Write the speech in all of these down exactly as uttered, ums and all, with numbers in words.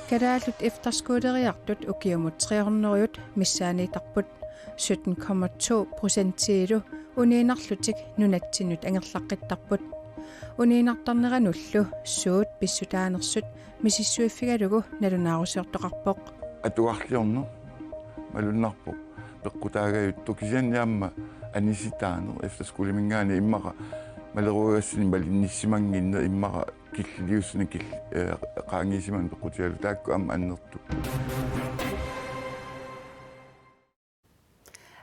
Kalaallit efterskoleriartut ukiumut tre hundrede missaaniittarput, sytten komma to procentiilu uniinnarlutik nunatsinnut angerlaqqittarput. Uniinnartarneranullu suut pissutaanersut misissuiffigalugu nalunaarusiortoqarpoq. Atugarliorneq malunnarpoq peqqutaagajuttoq, kisianni aamma anisitaaneq efterskoleminngaanniit immaqa maleruagassani malinnissimannginneq immaqa killiliussani kill-, eh, qaangiisimaneq peqqutigalugu taakku aamma annertupput.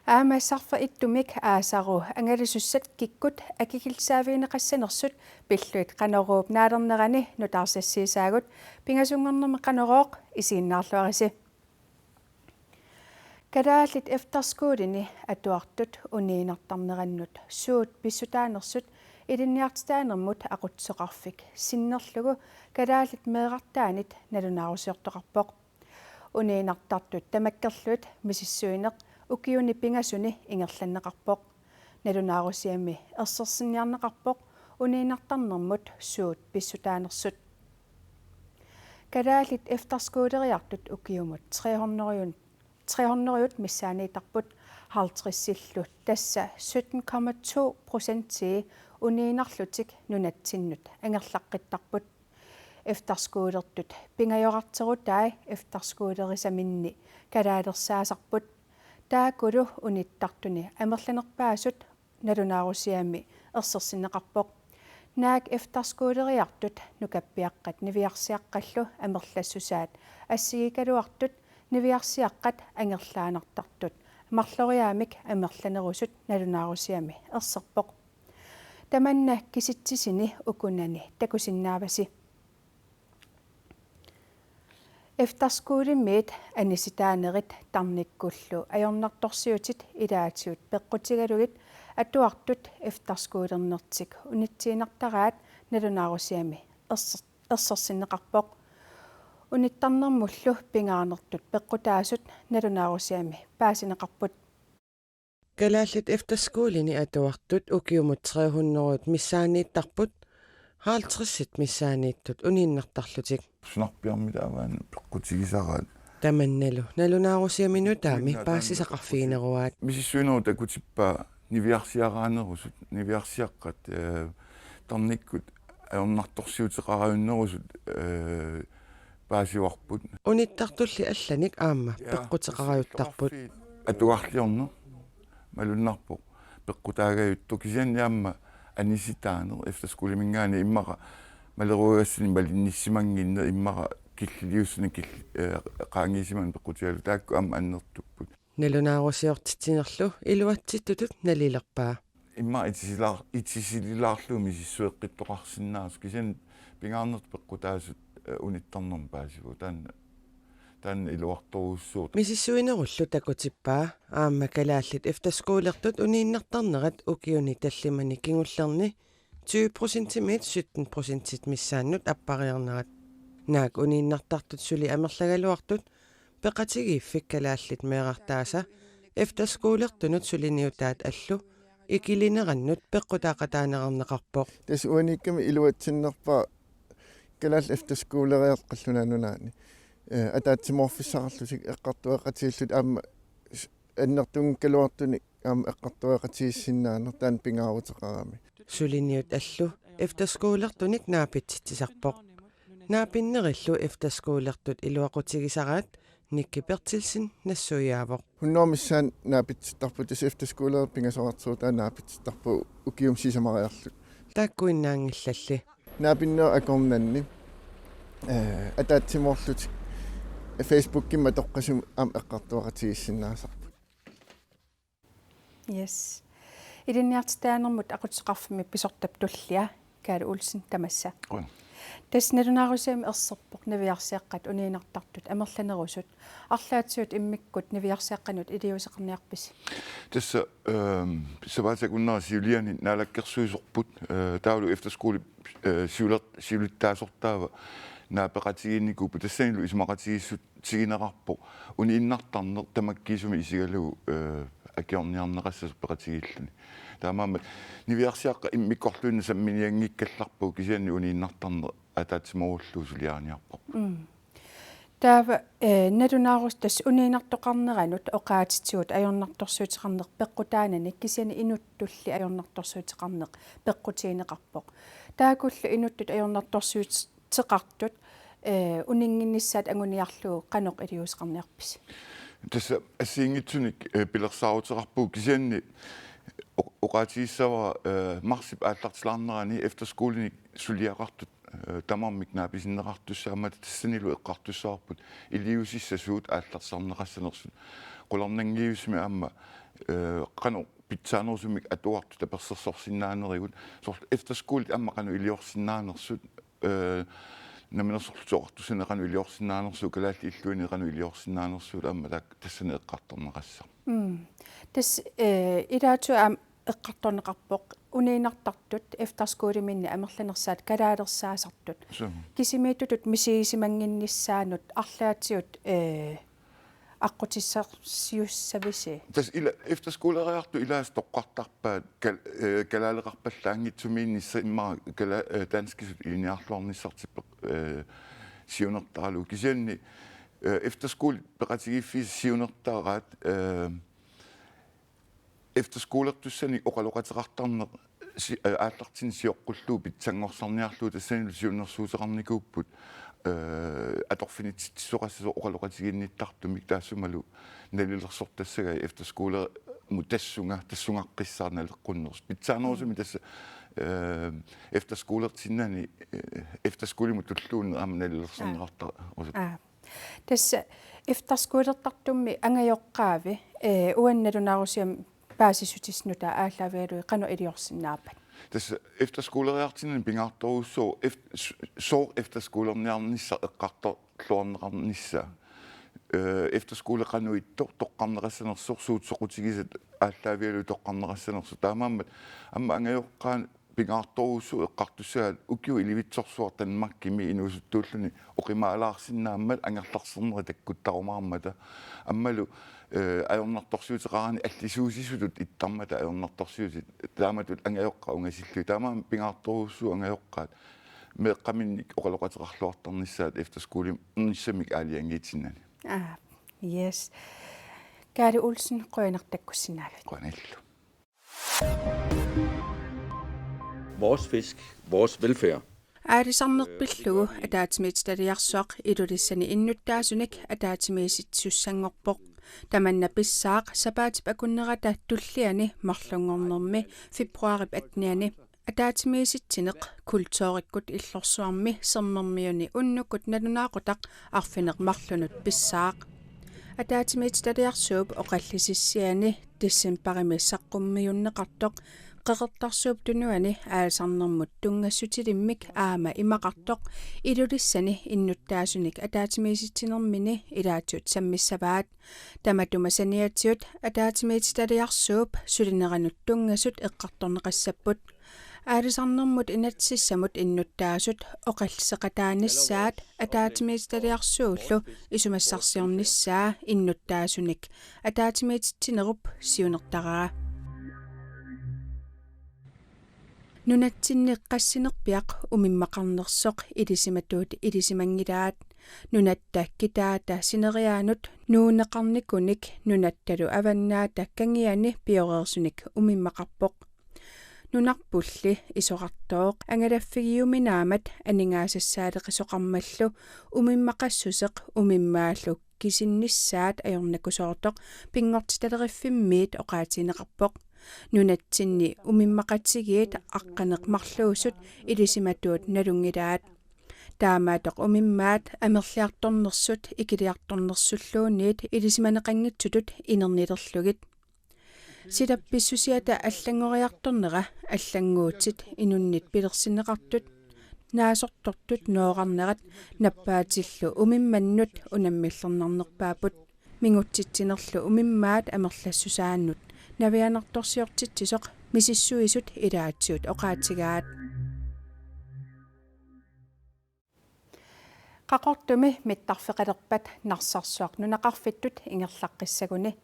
Aamma sarfaq ittumik aasaru angalasussat kikkut akikillisaavigineqassanersut pillugit Qanoruup naalernerani nutaarsassiisaagut, pingasunngornermi Qanorooq, isiginnaarluarisi. Kalaallit Efterskolini atuartut uniinnartarnerannut suut pissutaanersut ilinniartitaanermut aqutsisoqarfik sinnerlugu Kalaallit Meerartaanit nalunaarusiortoqarpoq. Uniinnartartut tamakkerlugit misissuineq ukiuni pingasuni ingerlanneqarpoq. Nalunaarusiami ersersinniarneqarpoq uniinnartarnermut suut pissutaanersut. Kalaallit efterskoleriartut ukiumut tre hundrede, tre hundrede missaaniittarput, halvtredsillu, tassa sytten komma to procentii uniinnarlutik nunatsinnut angerlaqqittarput. Efterskolertut pingajorarterutai efterskolerisaminni kalaalersaasarput. Taakkulu unittartuni amerlanerpaasut nalunaarusiami ersersinneqarpoq. Naak efterskoleriartut nukappiaqqat niviarsiaqqallu amerlassusaat assigiikkaluartut niviarsiaqqat angerlaannartartut marloriaammik amerlanerusut nalunaarusiami erserpoq. Tamanna kisitsisini ukunani takusinnaavasi. Efterskolemiit anisitaanerit tarnikkullu ajornartorsiutit ilaatigut peqqutigalugit atuartut efterskolernertik unitsiinnartaraat nalunaarusiami erser-, ersersinneqarpoq. Unittarnermullu pingaarnertut peqqutaasut nalunaarusiami paasineqarput. Kalaallit Efterskolini atuartut ukiumut tre hundrede missaaniittarput, halvtredsit missaaniittut uniinnartarlutik. Sunarpiarmi taavaana peqqutigisaraat. Tamannalu nalunaarusiami nutaami paasisaqarfigineruaat. Misissuinerup takutippaa niviarsiaraanerusut, niviarsiaqqat, eh, tarnikkut ajornartorsiuteqarajunnerusut, eh, paasivarput. Unittartulli allanik aamma peqquteqarajuttarput. Atugarliorneq malunnarpoq peqqutaagajuttoq, kisianni aamma anisitaaneq efterskoleminngaanniit immaqa maleruagassani malinnissimannginneq immaqa killiliussani kill-, eh, qaangiisimaneq peqqutigalugu taakku aamma annertupput. Nalunaarusiortitsinerlu iluatsittutut nalilerpaa. Immaqa itisila-, itisililaarlugu misissueqqittoqarsinnaasoq, kisianni pingaarnertut peqqutaasut, eh, unittarnermi paasivagut. Taanna, taanna iluartorujussuuvoq. Misissuinerullu takutippaa aamma kalaallit efterskolertut uniinnartarnerat ukiuni tallimani kingullerni tyve procentimiit sytten procentit missaannut appariarnerat. Naak uniinnartartut suli amerlagaluartut peqatigiiffik Kalaallit Meerartaasa efterskolertunut suliniutaat allu ikilinerannut peqqutaaqataaneqarneqarpoq. Tassa uaniikkami iluatsinnerpaaq kalaallit efterskoleriartut qallunaat nunaanni, eh, ataatsimoorfissaqarlutik eqqartueqatigiillutik aamma s-, annertunngikkaluartunik aamma eqqartueqatigiissinnaaneq taanna pingaaruteqarami. Suliniut allu efterskolertunik naapitsitsisarpoq. Naapinnerillu efterskolertut iluaqutigisaraat Nicky Berthelsen nassuiaavoq. Hundrede missaani naapitsittarput, tassa efterskolerit pingasoqartigut taava naapitsittarput ukiumut sisamariarlugu. Taakkuinnaanngillalli. Naapinneq akornanni, eh, ataatsimoorlutik Facebookimi atoqqasumik aamma eqqartueqatigiissinnaasarput. Yes. Ilinniartitaanermut aqutsisoqarfimmi pisortap tullia, Kaali Olsen, tamassa. Qujan. Tassa nalunaarusiami erserpoq niviarsiaqqat uniinnartartut amerlanerusut. Arlaatigut immikkut niviarsiaqqanut iliuuseqarniarpisi? Tassa, ehm, sapaatip akunnera siuliani naalakkersuisorput, eh, taavalu efterskole, eh, siuler-, siulittaasortaava naapeqatigiinnikuupput, tassanilu isumaqatigiissut- tigineqarpoq uniinnartarneq tamakkiisumik isigalugu, eh, akiorniarneqassasoq peqatigiilluni. Taamaammat niviarsiaqqat immikkorluinnaq samminianngikkallarpagut, kisianni uniinnartarneq ataatsimoorullugu suliariniarparput. Mm. Taava, eh, nalunaarus-, tassa uniinnartoqarneranut oqaatsitigut ajornartorsiuteqarneq peqqutaanani kisianni inuttulli ajornartorsiuteqarneq peqqutigineqarpoq. Taakkullu inuttut ajornartorsiuteqartut, eh, uninnginnissaat anguniarlugu qanoq iliuuseqarniarpisi? Tassa assigiinngitsunik, eh, pilersaaruteqarpugut kisianni o-, oqaatigissavara, eh, marsip aallartilaarnerani efterskolinik suliaqartut, eh, tamarmik naapisinneqartussaammata tassanilu eqqartussavarput iliuusissasuut aallartisarneqassanersut. Qularnanngivissumik aamma, eh, qanoq pitsaanerusumik atuartut tapersersorsinnaanerigut. Soorlu efterskolit aamma qanoq iliorsinnaanersut, eh, Namminersorlutik Oqartussanit qanoq iliorsinnaanersugut, kalaallit illuini qanoq iliorsinnaanersugut aamma taak-, tassani eqqartorneqassaaq. Mm. Tassa, eh, ilaatigut aamma eqqartorneqarpoq uniinnartartut efterskolimiinni amerlanersaat kalaalersaasartut. Suu. Kisimiittutut misigisimannginnissaanut arlaatigut, eh, aqqutissarsiussavisi? Tassa ila efterskoleriartut ilaasa toqqartarpaat kal-, eh, kalaaleqarpallaanngitsumiinnissaq immaqa kala-, eh, danskisut ilinniarluarnissartik, eh, siunertaralugu. Kisianni, eh, efterskolit peqatigiiffiisa siunertaraat, eh, efterskolertussanik oqaloqateqartarneq si-, eh, aallartinneq sioqqullugu pitsanngorsarniarlugu tassanilu siunnersuuteqarnikuupput, eh, atorfinitsitsisoqassasoq oqaloqatigiinnittartumik taassumalu nalilersortassagai efterskolemut tassunga, tassungaqqissaaq naleqqunnersut. Pitsaanerusumik tassa, eh, efterskolertinnani, eh, efterskolimut tulluunneq aamma nalilersorneqartarusuttoq. Aa. Tassa efterskolertartummi angajoqqaavi, eh, uani nalunaarusiami paasissutissat nutaat aallaavigalugit qanoq iliorsinnaappat? Tassa efterskoleriartinnani pingaartorujussuuvoq eft-, s-, sooq efterskolerniarnissaq eqqartorluarneqarnissaa. Eh, efterskole qanoq ittoq toqqarneqassanersoq, suut soqutigisat aallaavigalugit toqqarneqassanersoq. Taamaammat aamma angajoqqaanut pingaartorujussuuvoq eqqartussagaat ukiut ilivitsorsuaq Danmarkimi inuusuttuulluni oqimaalaarsinnaammat angerlarsinerit takkuttarumaarmata. Aammalu, eh, ajornartorsiuteqarani allisuusisutut ittarmata ajornartorsiutit taamatut angajoqqaat ungasillugit. Taamaammat pingaartorujussuuvoq angajoqqaat meeqqaminnik oqaloqateqarluartarnissaat efterskolernissamik aalajangiitinnani. Aa, yes. Kaali Olsen, qujanaq takkussinnaagavit. Qujanarlu. Vores fisk, vores velfærd. Aalisarneq pillugu ataatsimiititaliarsuaq Ilulissani innuttaasunik ataatsimiisitsissanngorpoq. Tamanna pissaaq sapaatip akunnerata tulliani marlunngornermi februaarip attenianni. Ataatsimiisitsineq kulturikkut illorsuarmi sermermiuni unnukkut nalunaaqutaq arfineq-marlunut pissaaq. Ataatsimiititaliarsuup oqallisissiani decembarimi saqqummiunneqartoq Qeqertarsuup Tunuani aalisarnermut tunngassutilimmik aamma imaqartoq Ilulissani innuttaasunik ataatsimiisitsinermini ilaatigut sammissavaat. Tamatuma saniatigut ataatsimiititaliarsuup sulineranut tunngasut eqqartorneqassapput. Aalisarnermut inatsisissamut innuttaasut oqalliseqataanissaat ataatsimiititaliarsuullu isumassarsiornissaa innuttaasunik ataatsimiititsinerup siunertaraa. Nunatsinni qassinerpiaq umimmaqarnersoq ilisimatuut ilisimanngilaat. Nunatta kitaata sineriaanut nuunneqarnikunik nunattalu avannaata kangiani pioreersunik umimmaqarpoq. Nunarpulli isorartooq angalaffigiuminaammat aningaasassaaleqisoqarmallu umimmaqassuseq umimmaallu kisinnissaat ajornakusoortoq Pinngortitaleriffimmiit oqaatigineqarpoq. Nunatsinni umimmaqatigiit aqqaneq-marluusut ilisimatuut nalunngilaat. Taamaattoq umimmaat amerliartornersut ikiliartornersulluunniit ilisimaneqanngitsutut inernilerlugit. Silap pissusiata allanngoriartornera allannguutit inunnit pilersinneqartut naasortortut noorarnerat nappaatillu umimmannut unammillernarnerpaapput. Mingutsitsinerlu umimmaat amerlassusaannut navianartorsiortitsisoq misissuisut ilaatigut oqaatigaat. Qaqortumi mittarfeqalerpat Narsarsuaq nunaqarfittut ingerlaqqissaguni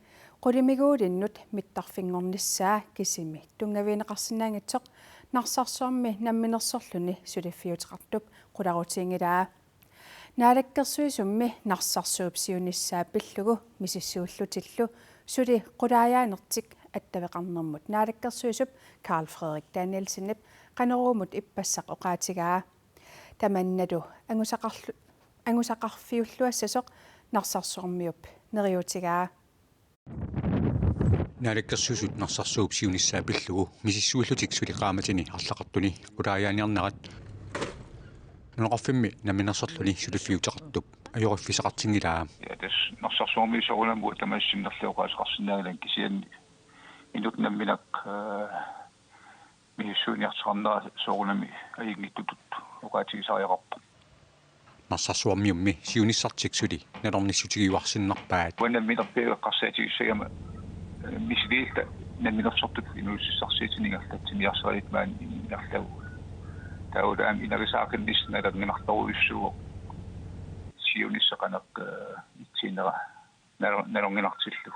qulimiguulinnut mittarfinngornissaa kisimi tunngavigineqarsinnaanngitsoq Narsarsuarmi namminersorluni suliffiuteqartup qularutiginngilaa. Naalakkersuisummi Narsarsuup siunissaa pillugu misissuullutillu suli qulaajaanertik attaveqarnermut naalakkersuisup Karl Frederik Danielsenip Qanoruumut ippassaq oqaatigaa. Tamannalu angusaqarlu-, angusaqarfiulluassasoq Narsarsuarmiup neriuutigaa. Naalakkersuisut Narsarsuup siunissaa pillugu misissuillutik suli qaammatini arlaqartuni qulaajaaniarnerat nunaqarfimmi namminersorluni suliffiuteqartup ajoriffissaqartinngilaa. Ja, tassa Narsarsuarmiut soorunami uanga tamaasa sinnerlugit oqaaseqarsinnaanngilanga, kisianni inuttut nammineq, eh, misissuiniartoqarnera soorunami ajunngitsutut oqaatigisariaqarpoq. Narsarsuarmiummi siunissartik suli nalornissutigiuarsinnarpaat. Uanga namminerpiaq eqqarsaatigissagama, eh, misiliilluta namminersortut inuussutissarsiutinik ingerlatsiniarsariit maani ingerlavugut. Taavalu aamma inagisaaqinnissaq nalunngilartorujussuuvoq siunissaq qanoq, eh, itsiinera nalo-, nalornginartillugu.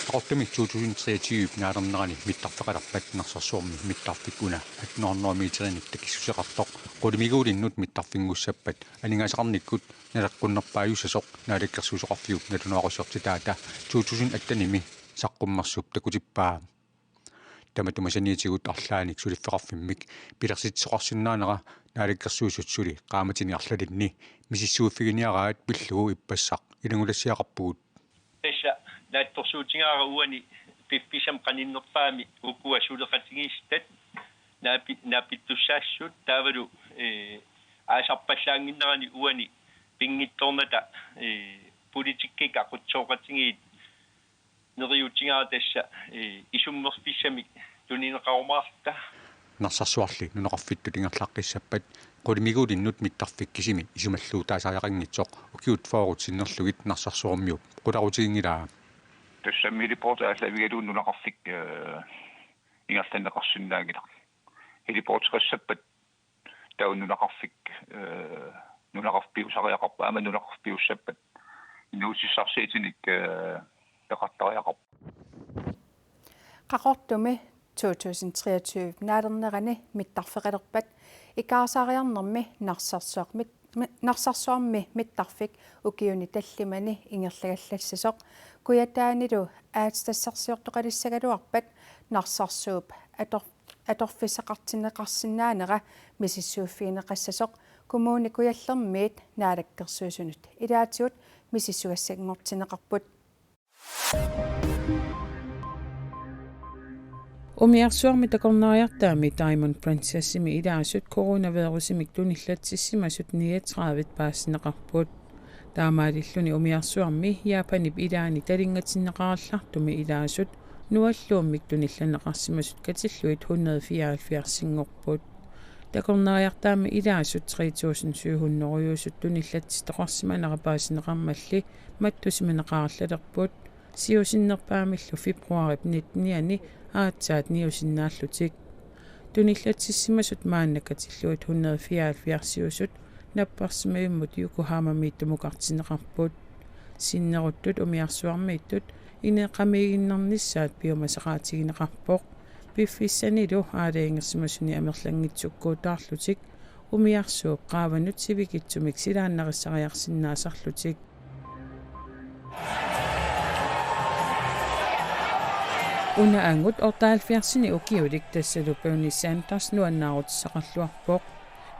Qaqortumi to tusind treogtyve naalernerani mittarfeqalerpat Narsarsuarmi mittarfik una atten hundrede meterinik takissuseqartoq qulimiguulinnut mittarfinngussappat aningaasaqarnikkut naleqqunnerpaajussasoq naalakkersuisoqarfiup nalunaaqutsertittaata to tusind attenimi saqqummersup takutippaa. Tamatuma saniatigut arlaannik suliffeqarfimmik pilersitsisoqarsinnaanera naalakkersuisut suli qaammatini arlalinni misissuiffiginiaraat pillugu ippassaq ilanngulassiaqarpugut. Tassa naatsorsuutigaara uani piffissami qaninnerpaami ukua suleqatigiissutaat naapi-, naapittussaassut taavalu, eh, aasarpallaannginnerani uani pinngitsoornata, eh, politikkikkut aqutsisooqatigiit neriuutigaara tassa, eh, isummerfissamik tunineqarumaarluta. Narsarsuarli nunaqarfittut ingerlaqqissappat qulimiguulinnut mittarfik kisimi isumalluutaasariaqanngitsoq ukiut fyrret sinnerlugit Narsarsuarmiup qularutiginngilaa. Tassami heliporti aallavigalugu nunaqarfik, eh, ingerlanneqarsinnaanngilaq. Heliporteqassappat taava nunaqarfik, eh, nunaqarfiusariaqarpoq, aamma nunaqarfiussappat inuussutissarsiutinik, eh, peqartariaqarpoq. Qaqortumi to tusind treogtyve naalernerani mittarfeqalerpat ikaarsaariarnermi Narsarsuaq mit-, mi-, Narsarsuarmi mittarfik ukiuni tallimani ingerlagallassasoq Kujataanilu aatsitassarsiortoqalissagaluarpat Narsarsuup ator-, atorfissaqartinneqarsinnaanera misissuiffigineqassasoq Kommune Kujallermiit Naalakkersuisunut ilaatigut misissugassanngortinneqarput. Umiarsuarmi takornariartaami Diamond Princessimi ilaasut coronavirusimik tunillatsissimasut niogtredive paasineqarput. Taamaalilluni umiarsuarmi Japanip ilaani talingatinneqarallartumi ilaasut nualluummik tunillanneqarsimasut katillugit hundrede fireoghalvfjerdsinngorput. Takornariartaami ilaasut tre tusind syv hundredeusut tunillatsitoqarsimanera paasineqarmalli mattusimaneqarallarput, siusinnerpaamillu februaarip nittenianni aatsaat niusinnaallutik. Tunillatsissimasut maanna katillugit hundrede fireoghalvfjerdsiusut napparsimavimmut Yokohamamiittumukartinneqarput. Sinneruttut umiarsuarmiittut ineqamiiginnarnissaat piumasaqaatigineqarpoq. Piffissanilu aalajangersimasuni amerlanngitsukkuutaarlutik umiarsuup qaavanut sivikitsumik silaannarissariarsinnaasarlutik. Una angut otteoghalvfjerdsini ukiulik tassalu Bernie Sanders nuannaarutissaqarluarpoq.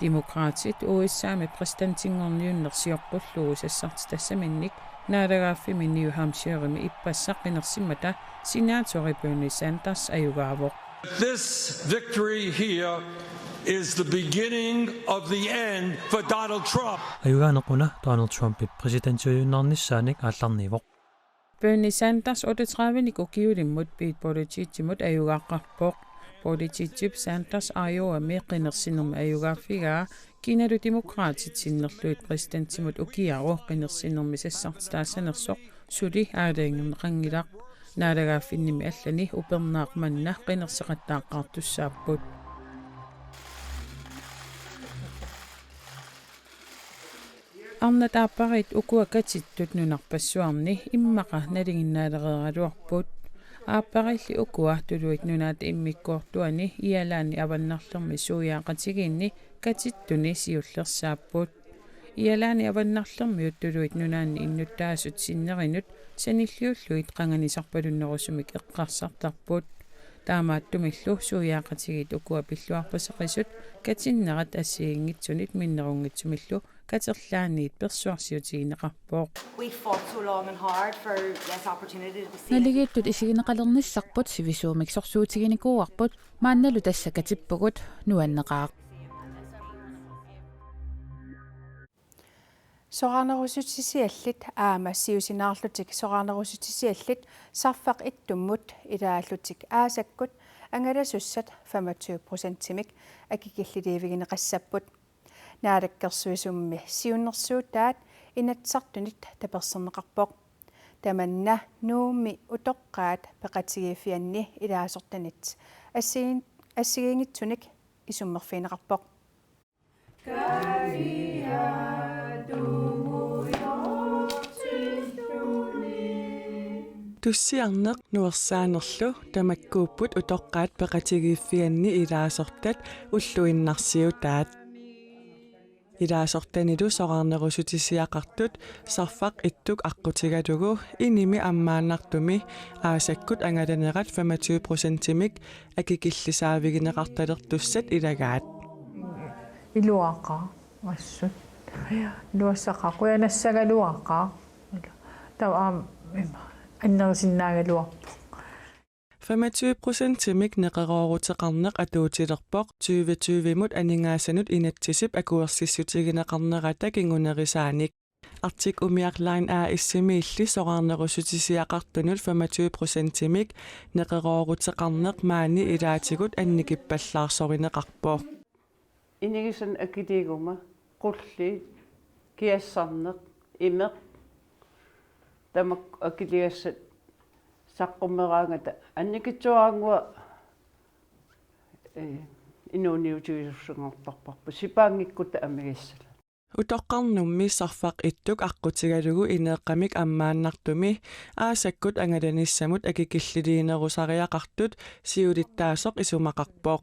Demokraatit U S A-mi præsidentinngorniunneq sioqqullugu sassartitassaminnik naalagaaffimmi New Hampshiremi ippassaq qinersimmata senatori Bernie Sanders ajugaavoq. This victory here is the beginning of the end for Donald Trump. Ajugaaneq una Donald Trumpip præsidentiujunnaarnissaanik aallarniivoq. Bernie Sanders otteogtredivenik ukiulimmut Pete Buttigiegimut ajugaaqqarpoq. Buttigiegip Sanders Iowami qinersinermi ajugaaffigaa kinalu Demokraatit sinnerlugit præsidentimut ukiaru qinersinermi sassartitaassanersoq suli aalajangerneqanngilaq. Naalagaaffinnimi allani upernaaq manna qinerseqattaaqqaartussaapput. Arnat aappariit ukua katittut nunarpassuarni immaqa nalinginnaalereeraluarput. Aappariilli ukua Tuluit Nunaata immikkoortuani Ialaani avannarlermi suiaaqatigiinni katittuni siullersaapput. Ialaani avannarlermiut tuluit nunaanni innuttaasut sinnerinut sanilliullugit qanganisarpalunnerusumik eqqarsartarput. Taamaattumillu suiaaqatigiit ukua pilluarpaseqisut katinnerat assigiinngitsunit minnerunngitsumillu katerlaaniit persuarsiutigineqarpoq. We fought so long and hard for this opportunity to be seen. Naligiittut isigineqalernissarput sivisuumik sorsuutiginikuuarput, maannalu tassa katippugut, nuanneqaaq. Soraarnerussutisiallit aamma siusinaarlutik soraarnerussutisiallit Sarfaq Ittummut ilaallutik aasakkut angalasussat femogtyve procentimik akikilliliivigineqassapput. Naalakkersuisummi siunnersuutaat Inatsisartunit taperserneqarpoq. Tamanna Nuummi utoqqaat peqatigiiffianni ilaasortanit assigiin-, assigiinngitsunik isummerfigineqarpoq. Tussiarneq nuersaanerlu tamakkuupput utoqqaat peqatigiiffianni ilaasortat ulluinnarsiutaat. Ilaasortanilu soraarnerussutisiaqartut Sarfaq Ittuk aqqutigalugu inimi ammaannartumi aasakkut angalanerat femogtyve procentimik akikillisaavigineqartalertussat ilagaat. Iluaqaaq assut. Iluassaqaaq, qujanassagaluaqaaq. Taava aamma ima annerisinnaagaluarpoq. Femogtyve procentimik neqerooruteqarneq atuutilerpoq tyve tyvemut aningaasanut inatsisip akuersissutigineqarnerata kingunerisaanik. Arctic Umiaq Line A/S-imiilli soraarnerussutisiaqartunut femogtyve procentimik neqerooruteqarneq maani ilaatigut annikippallaarsorineqarpoq. Inigisanik akiliiguma, qulliit, kiassarneq, imeq, tamakku akiligassat saqqummeraangata annikitsuaraannguaq, ee, inuuniutigisussanngortarparput, sipaanngikkutta amigassat. Utoqqarnummi Sarfaq Ittuk aqqutigalugu ineeqqamik ammaannartumi aasakkut angalanissamut akikilliliinerusariaqartut siulittaasoq isumaqarpoq.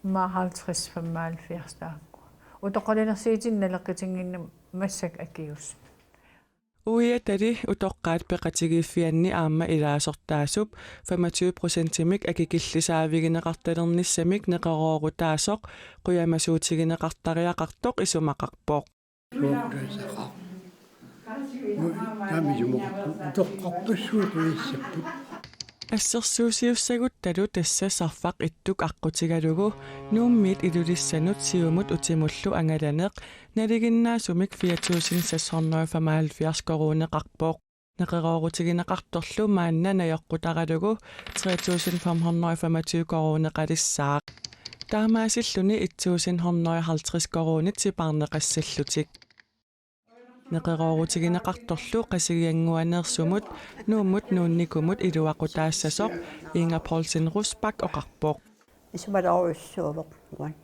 Immaqa halvtreds femoghalvfjerds taakku. Utoqqalinersiutinni naleqqitinngimmat massakkut akiuusut. Uiatali utoqqaat peqatigiiffianni aamma ilaasortaasup femogtyve procentimik akikillisaavigineqartalernissamik neqeroorutaasoq qujamasuutigineqartariaqartoq isumaqarpoq. Suuqqisaqarpoq. Taama isumaqarpoq. Utoqqarpassuit qulissapput. Assersuusiussaguttalu tassa Sarfaq Ittuk aqqutigalugu Nuummiit Ilulissanut siumut utimullu angalaneq nalinginnaasumik fire tusind seks hundrede og femoghalvfjerds koruuneqarpoq. Neqeroorutigineqartorlu maanna najoqqutaralugu tre tusind fem hundrede og femogtyve koruuneqalissaaq. Taamaasilluni et tusind hundrede og halvtreds koruunit sipaarneqassallutik. Neqeroorutigineqartorlu Qasigiannguaneersumut Nuummut nuunnikumut iluaqutaassasoq Inger Poulsen Rosbach oqarpoq. Isumalerujussuuvoq uani.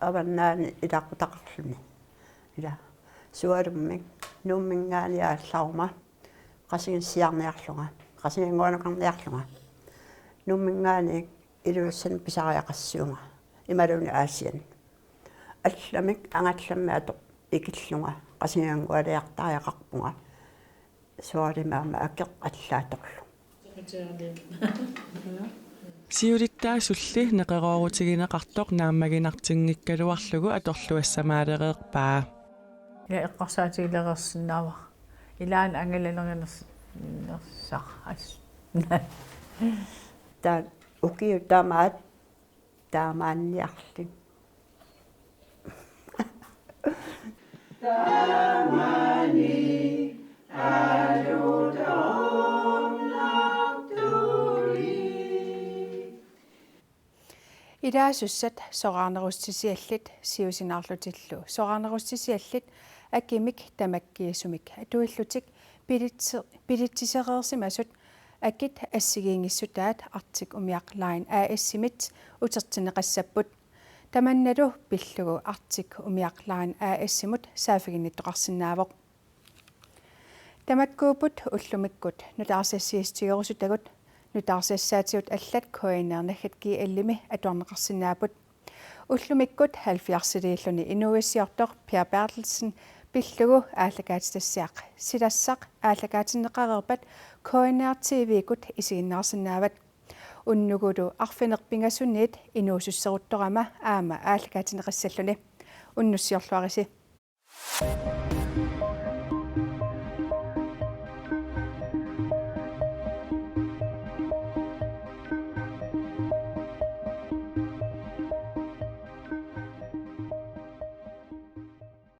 Avannaani ilaquttaqarluni. Ila. Sualummik Nuumminngaanniit aallaruma. Qasigiannguaniarlunga. Qasigiannguaneqarniarlunga. Nuumminngaanniit Ilulissanut pisariaqassavunga. Imaluunniit Aasianni. Allamik angallammi atoq ikillunga. Qasigiannguaniartariaqarpunga. Sualummik aamma akeq allaatorlu. Siulittaasulli neqeroorutigineqartoq naammaginartinngikkaluarlugu atorluassamaalereerpaa. Ila eqqarsaatigilereersinnaavara. Ilaanni angalanerinersaaq assut. Taava ukiut tamaat taamaanniarlugit. Ilaasussat soraarnerussutisiallit siusinaarlutillu soraarnerussutisiallit akimik tamakkiisumik atuillutik bilitsi-, bilitsisereersimasut akit assigiinngissutaat Arctic Umiaq Line A/S-imit utertinneqassapput. Tamannalu pillugu Arctic Umiaq Line A/S-imut saaffiginnittoqarsinnaavoq. Tamakkuupput ullumikkut nutaarsassiissutigerusutagut, nutaarsassaativut allat K N R naggat G L-imi atuarneqarsinnaapput. Ullumikkut halvfjerdsiliilluni inuuissiortoq Per Berthelsen pillugu aallakaatitassiaq Silassaq aallakaatinneqareerpat K N R T V-kkut isiginnaarsinnaavat. Unnugulu arfineq-pingasuniit inuususseruttorama aamma aallakaatinneqassalluni. Unnussiorluarisi.